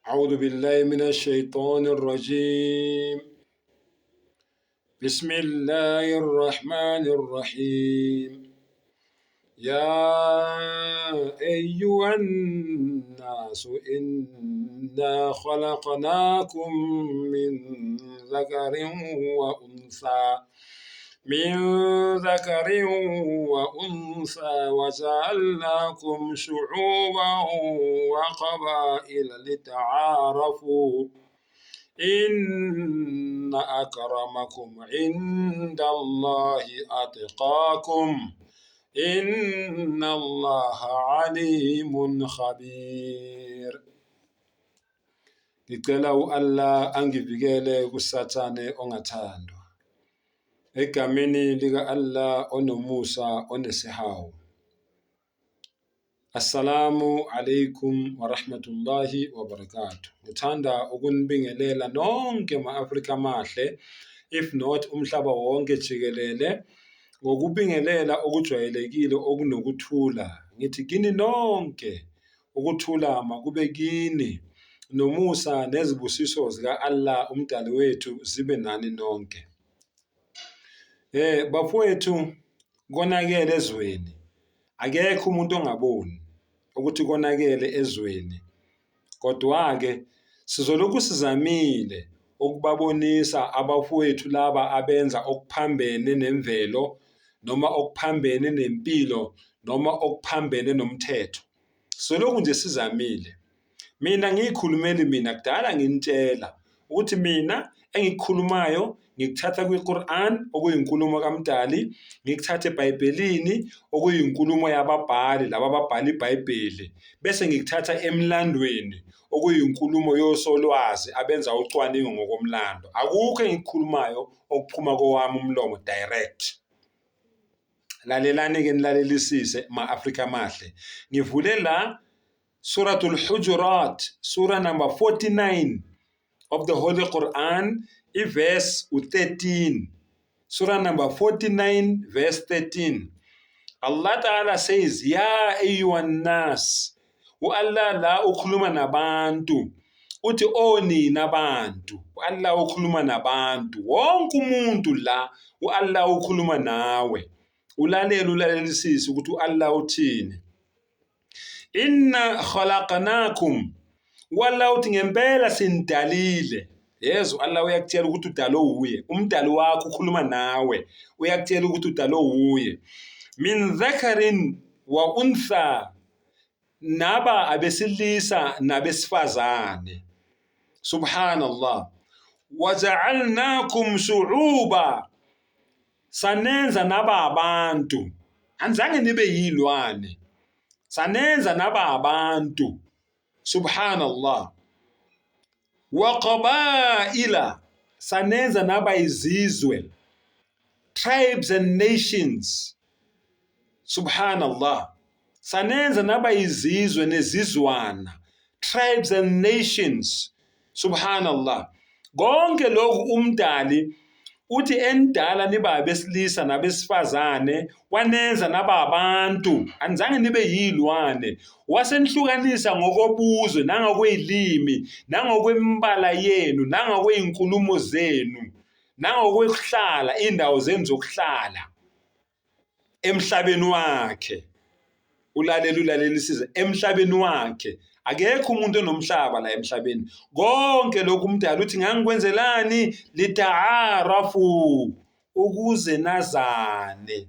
أعوذ بالله من الشيطان الرجيم بسم الله الرحمن الرحيم يا أيها الناس إنا خلقناكم من ذكر وأنثى من ذكر وأنثى وجعلناكم شعوبا وقبائل لتعارفوا إن أكرمكم عند الله أتقاكم إن الله عليم خبير. Ngicela u-Allah angivikele kuSathane ongathandwa. Egameni lika-Allah onomusa onesihawu. Assalamu alaikum wa rahmatullahi wa barakatuh. Ngithanda ukunibingelela nonke ma-Afrika amahle, if not umhlaba wonke jikelele, ngokubingelela okujwayelekile okunokuthula. Ngithi kini nonke ukuthula makube kini nomusa nezibusiso zika-Allah umdali wethu zibe nani nonke. Bafowethu konakele ezweni. Akekho umuntu ongaboni ukuthi konakele ezweni. Kodwa-ke sizolokhu sizamile ukubabonisa abafowethu laba abenza okuphambene nemvelo noma okuphambene nempilo noma okuphambene nomthetho. Sizolokhu nje sizamile. Mina ngiyikhulumeli mina kudala nginitshela ukuthi mina engikukhulumayo ngikuthatha kwi-Quran okuyinkulumo kaMdali, ngikuthathe eBhayibhelini okuyinkulumo yababhali laba ababhala iBhayibheli, bese ngikuthatha emlandweni okuyinkulumo yosolwazi abenza ucwaningo ngokomlando. Akukho engikukhulumayo okuphuma kowami umlomo direct. Lalelani-ke nilalelisise ma-Afrika amahle. Ngivule la Suratul Hujurat, Surah number 49 of the Holy Quran, verse 13. Surah number 49, verse 13. Allah Ta'ala says, Ya ayyuhan nas. U-Allah la ukhuluma nabantu. Uthi o nina bantu. U-Allah ukhuluma nabantu. Wonke umuntu la u-Allah ukhuluma nawe. Ulalele ulalelisise ukuthi u-Allah uthini. Inna khalaqnakum, u-Allah uthi ngempela sinidalile. Yezwa, u-Allah uyakutshela ukuthi udalwe wuye, umdali wakho ukhuluma nawe, uyakutshela ukuthi udalwe wuye. Min dhakarin wa untha, naba abesilisa nabesifazane. Subhanallah. Waja'alnakum shu'uba, sanenza naba abantu, anizange nibe yilwane, sanenza naba abantu. Subhanallah. Wa qabaila, sanenza naba izizwe, tribes and nations. Subhanallah. Sanenza naba izizwe nezizwana, tribes and nations. Subhanallah. Konke lokhu umdali uthi enidala niba abesilisa nabesifazane, wanenza naba abantu, anizange nibe yilwane, wasenihlukanisa ngokobuzwe nangokweyilimi nangokwemibala yenu nangokweyinkulumo zenu nangokwekuhlala indawo zenu zokuhlala emhlabeni wakhe. Ulalela ulalelisise emhlabeni wakhe. Akekho umuntu onomhlaba la emhlabeni. Konke lokhu umdala uthi ngangikwenzelani? Litaarafu, ukuze nazane.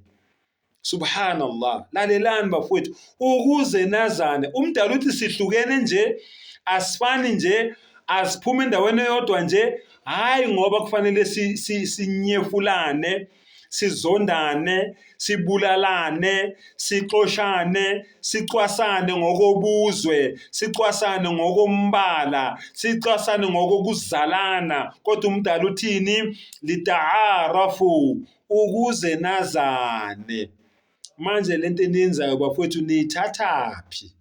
Subhanallah. Lalelani bafowethu, ukuze nazane. Umdala uthi sihlukene nje, asifani nje, asiphume endaweni eyodwa nje, hhayi ngoba kufanele sinyefulane, sizondane, sibulalane, sixoshane, sicwasane ngokobuzwe, sicwasane ngokombala, sicwasane ngokokuzalana. Kodwa umdala uthini? Litaarafu, ukuze nazane. Manje lento eniyenzayo bafowethu niyithathaphi?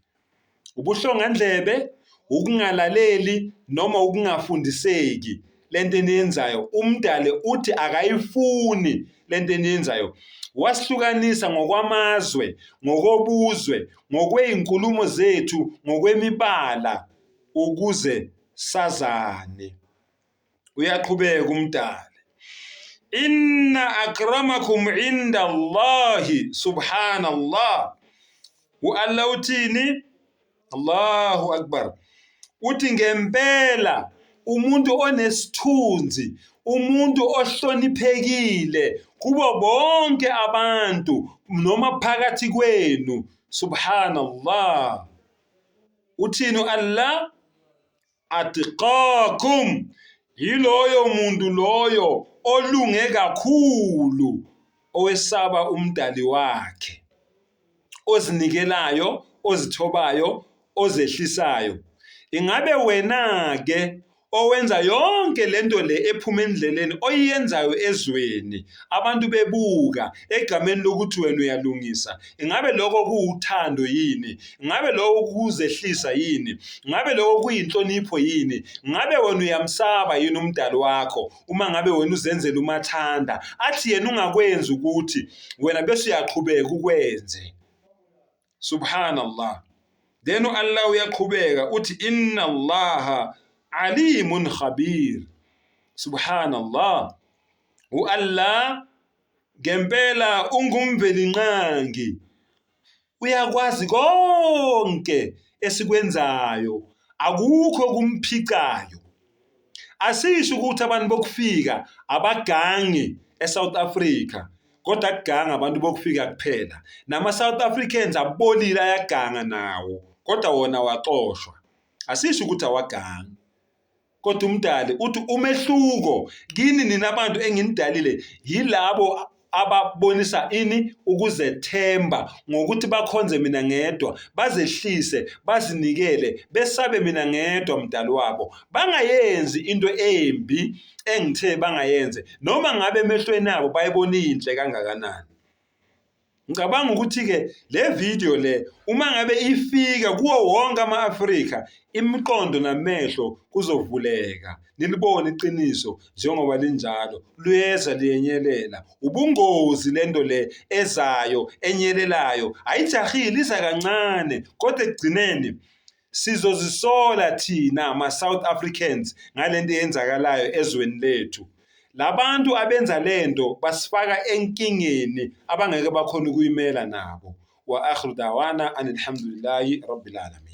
Ubuhlongandlebe, ukungalaleli noma ukungafundiseki lento eniyenzayo. Umdali uthi akayifuni lento eniyenzayo. Wasihlukanisa ngokwamazwe, ngokobuzwe, ngokwezinkulumo zethu, ngokwemibala ukuze sazane. Uyaqhubeka uMdali, inna akramakum inda Allahi subhanallah. U-Allah uthini? Allahu akbar. Uthi ngempela umuntu onesithunzi, umuntu ohloniphekile kubo bonke abantu noma phakathi kwenu. Subhanallah. Uthini u-Allah? Atqakum, yiloyo muntu loyo olunge kakhulu owesaba umdali wakhe, ozinikelayo, ozithobayo, ozehlisayo. Ingabe wena-ke owenza yonke lento le ephuma endleleni oyiyenzayo ezweni abantu bebuka egameni lokuthi wena uyalungisa, ingabe lokho kuwuthando yini? Ngabe lokho kuzehlisa yini? Ngabe lokho kuyinhlonipho yini? Ngabe wena uyamsaba yini umdali wakho uma ngabe wena uzenzela umathanda athi yena ungakwenzi ukuthi wena bese uyaqhubeka ukwenze? Subhanallah. Then u-Allah uyaqhubeka uthi inna Allaha alimun khabir. Subhanallah. U-Allah ngempela ungumvelinqangi, uyakwazi konke esikwenzayo, akukho okumphicayo. Asisho ukuthi abantu bokufika abagangi eSouth Africa, kodwa kuganga abantu bokufika kuphela. Nama-South Africans abolile ayaganga nawo, kodwa wona waxoshwa. Asisho ukuthi awagangi. Kodwa uMdali uthi umehluko kini nina bantu enginidalile yilabo ababonisa ini ukuzethemba ngokuthi bakhonze mina ngedwa, bazehlise, bazinikele, besabe mina ngedwa mdali wabo, bangayenzi into embi engithe bangayenze noma ngabe emehlweni abo bayibona iyinhle kangakanani. Ngicabanga ukuthi-ke le video le uma ngabe ifika kuwo wonke ama-Afrika, imiqondo namehlo kuzovuleka, nilibone iqiniso njengoba linjalo, luyeza liyenyelela. Ubungozi lento le ezayo enyelelayo, ayijahile iza kancane kodwa ekugcineni sizozisola thina ma-South Africans ngalento eyenzakalayo ezweni lethu. Labantu abenza lento basifaka enkingeni abangeke bakhona ukuyimela nabo. Wa akhiru dawana anilhamdulillahi rabbil alamin.